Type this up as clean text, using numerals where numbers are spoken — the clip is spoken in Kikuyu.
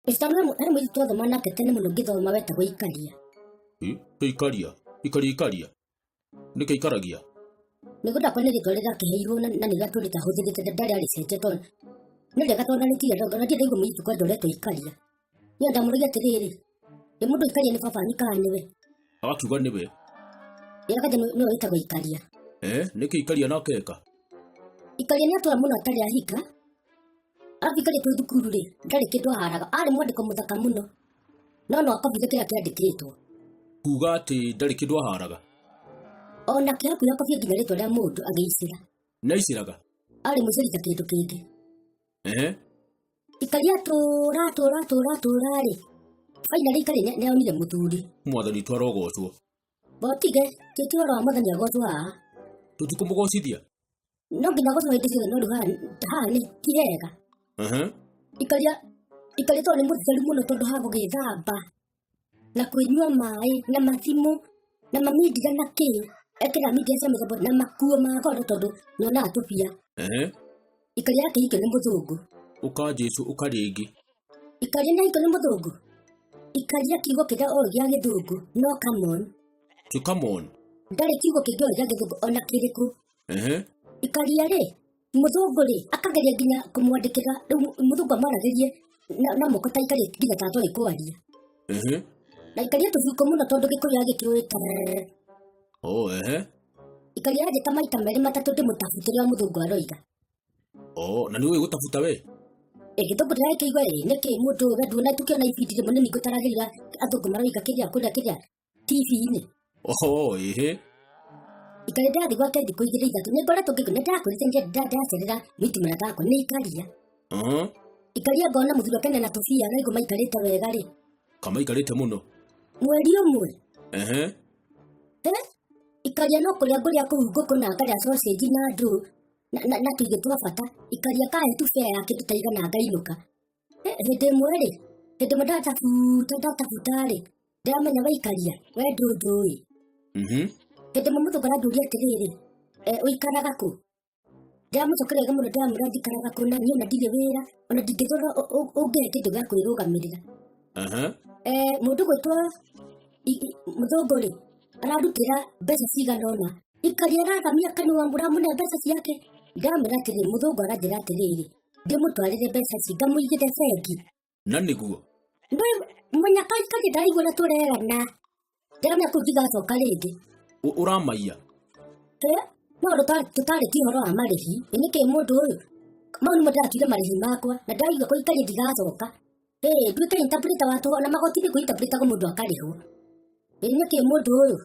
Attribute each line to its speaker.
Speaker 1: Harĩ mũirĩtu twathoma nake tene mũno ngĩthoma wetagwo Ikaria.
Speaker 2: Ikaria, Ikaria, Ikaria. Nĩkĩ ikaragia?
Speaker 1: Nĩguo ndakwa nĩ rĩtwa rĩrĩa akĩheirwo na nĩrĩo atũrĩte ahũthĩrĩte ndarĩ arĩcenjia tondũ nĩ rĩega tondũ na rĩtirĩ na ndirĩ ndaigua mũirĩtu kwenda ũretwo Ikaria. Niĩ ndamũragia atĩrĩrĩ, ĩ mũndũ Ikaria nĩ baba wanyu kana nĩwe?
Speaker 2: Agakiuga nĩwe.
Speaker 1: Ĩ akanja nĩwe wĩtagwo Ikaria.
Speaker 2: Nĩkĩ Ikaria nake eka?
Speaker 1: Ikaria nĩ atũra mũno atarĩ ahika. Arabu Ikaria twĩ thukuru rĩ, ndarĩ kĩndũ aharaga. Arĩ mwandĩko mũthaka mũno. No no akobire kĩrĩa kĩandĩkĩtwo.
Speaker 2: Kuga atĩ ndarĩ kĩndũ aharaga.
Speaker 1: Ona kĩ hakuhĩ akobie nginya rĩtwa rĩa mũndũ agĩicĩra.
Speaker 2: Nĩ aicĩraga?
Speaker 1: Arĩ mũicĩri ta kĩndũ kĩngĩ. Ikaria tũra tũra tũra tũra rĩ. Finally Ikaria nĩ onire mũthuri.
Speaker 2: Mwathani witũ arogocwo.
Speaker 1: Botige, ti ũhoro wa mwathani agocwo haha.
Speaker 2: Tũtikũmũgocithia?
Speaker 1: No nginya agocwo hĩndĩ ciothe no rĩu haha haha nĩ ti hega. Ikaria Ikaria tondũ nĩ mũtheru mũno tondũ ha gũgĩthamba na kwĩnyua maĩ na mathimũ na mamindira na kĩ ekĩra mindira cia mĩthemba na makuo ma goro tondũ nĩonaga tũbia. Ikaria akĩhikio nĩ mũthũngũ.
Speaker 2: Ũka Jesu ũka rĩngĩ.
Speaker 1: Ikaria nĩ ahikio nĩ mũthũngũ. Ikaria kiugo kĩrĩa oĩ gĩa gĩthũngũ no come on.
Speaker 2: To come on.
Speaker 1: Ndarĩ kiugo kĩngĩ oĩ gĩa gĩthũngũ ona kĩrĩkũ. Ikaria rĩ mũthũngũ rĩ akageria nginya kũmwandĩkĩra rĩu mũthũngũ amwaragĩrie na moko ta Ikaria nginya ta atoĩ kwaria. Na Ikaria tũbuko mũno tondũ gĩkũyũ agĩkĩũĩ tarrrr.
Speaker 2: Oh, ehe.
Speaker 1: Ikaria anjĩta maita merĩ matatũ ndĩmũtabute rĩrĩa mũthũngũ aroiga.
Speaker 2: Oh, na nĩ ũĩ gũtabuta we?
Speaker 1: Ĩ gĩthũngũ ndĩragĩkĩigua ĩ nĩkĩ mũndũ ũyũ we nduona tũkĩona ibindi rĩmwe nĩ ngũtaragĩria athũngũ maroiga kĩrĩa kũrĩa kĩrĩa TV-inĩ.
Speaker 2: Oh, ehe.
Speaker 1: Ikaria ndathiĩ gwake thikũ igĩrĩ ithatũ nĩ ngoretwo ngĩigua nĩ ndakwĩrĩte nĩ ndacerera mũitu mũrata wakwa nĩ Ikaria. Ikaria ngona mũthuri wake na tũbia ngaigua maikarĩte wega rĩ.
Speaker 2: Kamaikarĩte mũno.
Speaker 1: Mweri ũmwe.
Speaker 2: Ehe.
Speaker 1: Ikaria no kũrĩa ngũrĩa kũu ngũkũ na ngarĩa sausage na ndũ na tũirio twa bata. Ikaria kahe tu fare ya kĩndũ ta igana ngainũka. Hĩndĩ ĩmwe rĩ, hĩndĩ ĩmwe ndatabuta ndatabuta rĩ, ndĩramenya we Ikaria, we ndũnjũĩ. Hĩndĩ ĩmwe mũthũngũ aranjũria atĩrĩrĩ, ũikaraga kũ? Ndĩramũcokeria wega mũno ndĩramwĩra njikaraga kũ na niĩ ona ndirĩ wĩra, ona ndingĩthũra ũngĩhe kĩndũ gĩa kwĩrũgamĩrĩra. Mũndũ gwĩtwo mũthũngũ rĩ, ararutĩra mbeca cigana ũna. Ikaria arathamia kanua ũramũne mbeca ciake. Ndĩramwĩra atĩrĩrĩ, mũthũngũ aranjĩra atĩrĩrĩ, ndĩmũtwarĩre mbeca ici ngamũigĩre bengi.
Speaker 2: Na nĩguo?
Speaker 1: Mũnyaka Ikaria ndaraigua ũrĩa tũrerana. Ndĩramenya kũu ndigacoka rĩngĩ.
Speaker 2: Ũramaiya?
Speaker 1: No tũtarĩtie ũhoro wa marĩhi. Ĩ nĩkĩ mũndũ ũyũ? Mau nĩmo ndĩratuire marĩhi makwa na ndĩraigua kũu Ikaria ndigacoka. Nduĩke interpreter wa tũhũ ona magoti-inĩ kũ interpreter mũndũ akarĩhwo. Ĩ nĩkĩ mũndũ ũyũ?